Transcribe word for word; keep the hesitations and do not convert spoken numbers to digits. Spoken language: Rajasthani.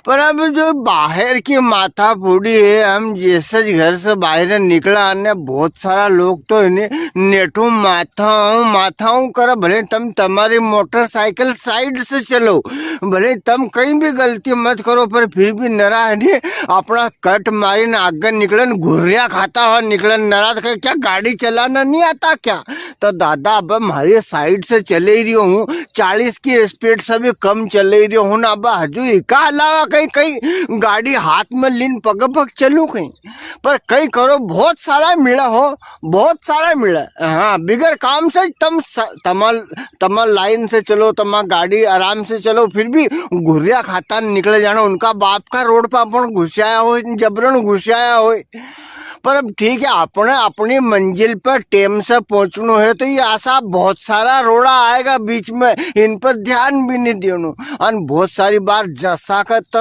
पर अब जो बाहर की माथा फोड़ी है, हम जैसे ज घर से बाहर निकला ने बहुत सारा लोग तो इन्हें नेठू माथाऊं, माथाऊं करे। भले तम तमारी मोटरसाइकिल साइड से चलो, भले तम कई भी गलती मत करो, पर फिर भी नरा है ने अपना कट मारी ने आगे निकलन घुर्रिया खाता हुआ निकलन। नरा तो कहे, "क्या गाड़ी चलाना नहीं आता क्या?" तो दादा, अब म्हारी साइड से चले ही रह्यो हूँ, चालीस की स्पीड से भी कम चले ही रह्यो हूँ ना। अब हजू इका अलावा कई, कई गाड़ी हाथ में लीन पग पग चलूं कई? पर कई करो, बहुत सारा मिला हो, बहुत सारा मिला। हाँ, बिगर काम से तम स-, तमा, तमा लाइन से चलो, तमा गाड़ी आराम से चलो, फिर भी घुरिया खाता निकले जाना। उनका बाप का रोड पर अपन घुसाया हो, जबरन घुसाया हो। पर अब ठीक है, अपने अपनी मंजिल पर टेम से पहुंचनो है, तो ये आसा बहुत सारा रोड़ा आएगा बीच में, इन पर ध्यान भी नहीं देनो। अन बहुत सारी बार जसा का तसा